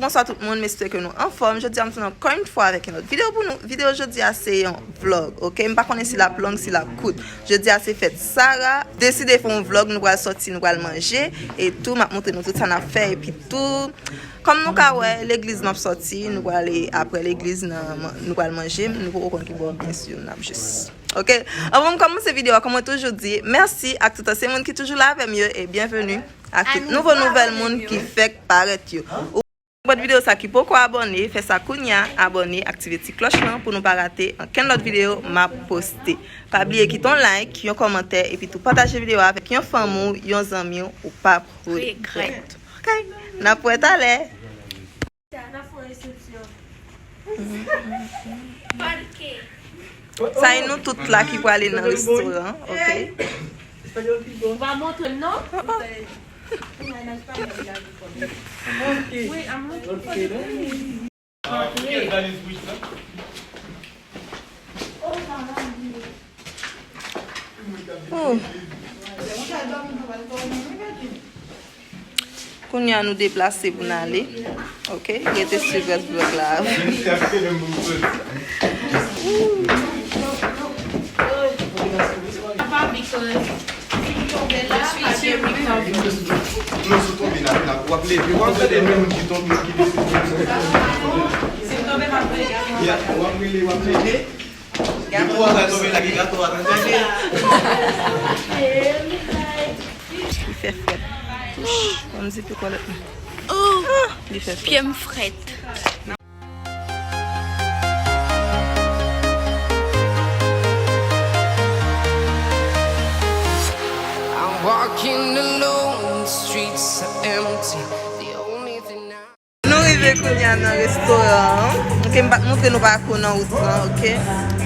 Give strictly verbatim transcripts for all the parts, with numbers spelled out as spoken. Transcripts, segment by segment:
Bonswa tout moun, m espere ke nou anfòm. Jodi a m tounen ankò yon fwa avèk yon lòt videyo pou nou. Videyo jodi a se yon vlog, ok? M pa konnen si l ap long, si l ap kout. Jodi a se fèt Sarah. Deside fè yon vlog, nou pral sòti, nou pral manje. E tou, m ap montre nou tout sa n ap fè. Epi tou, kòm nou ka wè, legliz m ap sòti, nou pral ale apre legliz, nan, nou pral manje. Nou poko konn ki bò, byen si, n ap jis. Ok? Anvan m kòmanse videyo a, kòm mwen toujou di, mèsi ak tout ansyen moun ki toujou la avè m yo e byenveni ak tout nouvo nouvèl moun ki fèk parèt yo. Ou pòt videyo sa ki poko abòne, fè sa kounya, abòne, aktive ti klòch lan pou nou pa rate ankenn lòt videyo m ap poste. Pa bliye kite yon like, yon kòmantè, epi tou pataje videyo a avèk yon fanmi w, yon zanmi w, ou p ap regrèt. Ok? N ap wè talè. Sa e nou tout la ki prale nan restoran, ok? Ou va montre m, non? Wi, a montre m. Oh. Kounye a nou deplase pou n ale. Ok, rete swiv rès vlog la. Because si m tonbe la, pa gen recovery. Non, si w tonbe la, w ap leve, w ap gade moun ki tonbe, moun ki deside. Si m tonbe, m ap rele. Ya, w ap rele, w ap leve. Gato a tonbe la, gato a tonbe. Li fè frèt. Ouch, ban m zipe kòlèt mwen. Oh, li fè frèt. Pye m frèt. I'm walking alone, the streets are empty. The only thing I Nou rive kounye a nan restoran an. Ok, m pa t montre nou pako nan wout lan, ok?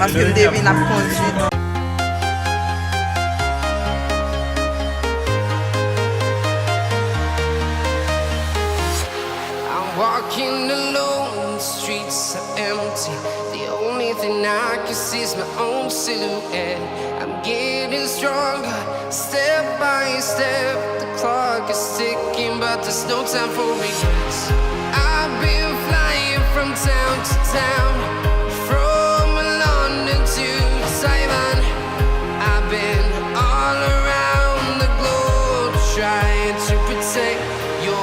Paske m te vin ap kondui. I'm walking alone, the streets are empty. The only thing I can see is my own silhouette. I'm getting stronger, step by step. The clock is ticking, but there's no time for regrets. I've been flying from town to town, from London to Taiwan. I've been all around the globe trying to protect your.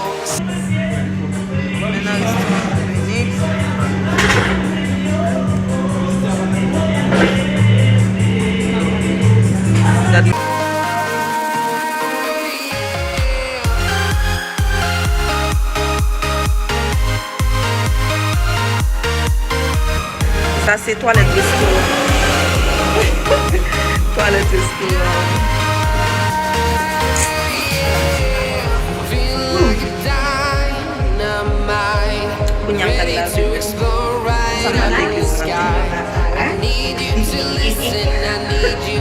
Sa se twalèt restoran. Twalèt restoran. Kounye a m pral lave men m. Sa m nan legliz la.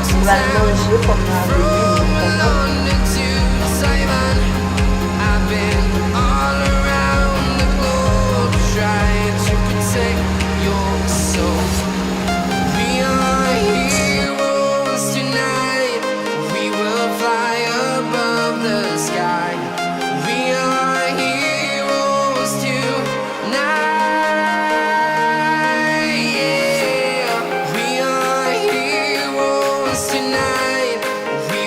M pral manje, fò m lave men m, ou konprann? We are heroes tonight. We will fly above the sky. We are heroes tonight. Yeah. We are heroes tonight. We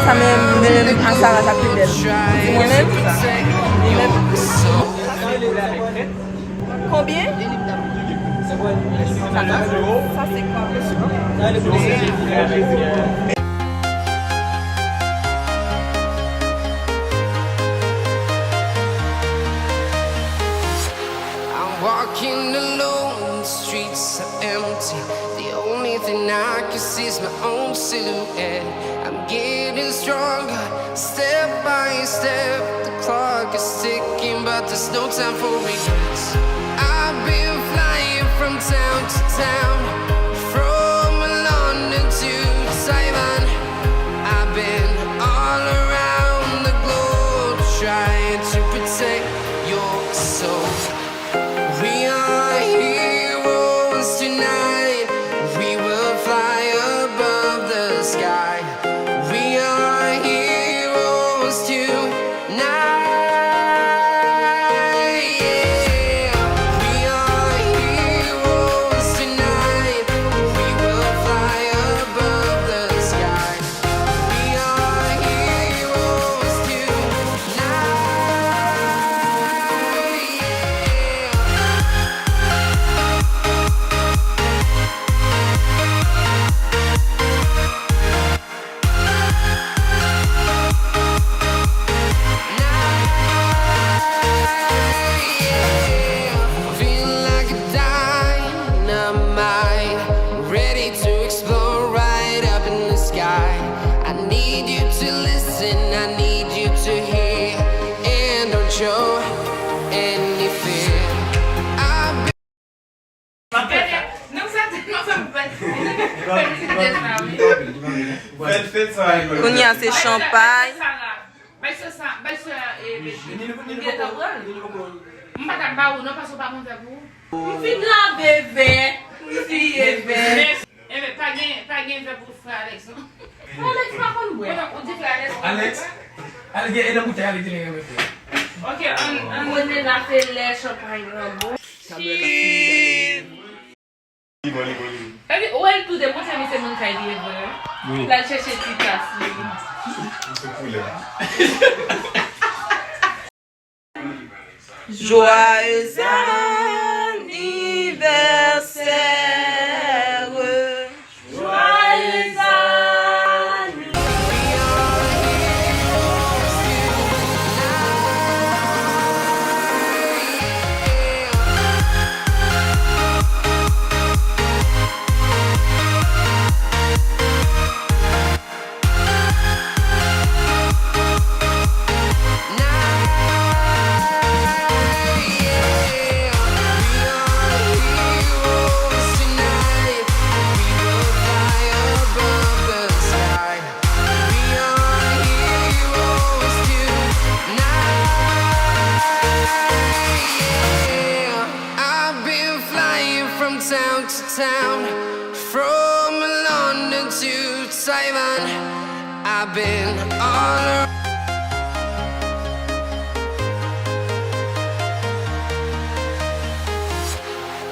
Sa menm, mwen menm a Sarah sa pi bèl. Di mwen menm, li menm. Konbyen? Sa, sa se kwa? I'm walking alone, the streets are empty. The only thing I can see is my own silhouette. I'm getting stronger, step by step. The clock is ticking, but there's no time for regrets. I've been flying from town to town, from London to Taiwan. I've been all around the globe trying to protect your soul. We are heroes tonight. We will fly above the sky. We are heroes tonight. Yeah. We are heroes tonight. We will fly above the sky. We are heroes tonight. Feel like a dynamite, ready to explode right up in the sky. I need you to listen, I need you to hear, and don't show any fear. I've been Fèt, fèt sa, wi. Kounye a se chanpay. Bay sè sa, bay sè a, e, bebe. M gentan pran l. M pa t ap ba ou non, paske w pa konn fè pou ou. M fin lave vè. M vire vè. Enben, pa gen, pa gen vè pou frè Alex, non? Frè Alex pa konn bwè. Ou di frè Alex. Alex, Alex gen edan boutèy, Alex gen renmen frè. Ok, ann, ann. Mwen te la fè lè chanpay granbo. Li bon, li bon, li bon. Epi, ou wè l tou de, montre misye moun kay li ye vre, wi. Wi. L al chèche ti tas li. Misye koulè. Joyeux anniversaire. Joyeux anniversaire. I've been flying from town to town, from London to Taiwan. I've been all around.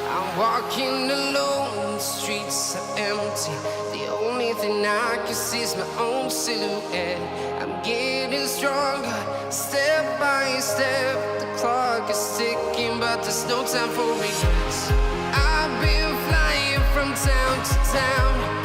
I'm walking alone, the streets are empty. The only thing I can see is my own silhouette. I'm getting stronger, step by step. The clock is ticking, but there's no time for regrets. I've been flying from town to town.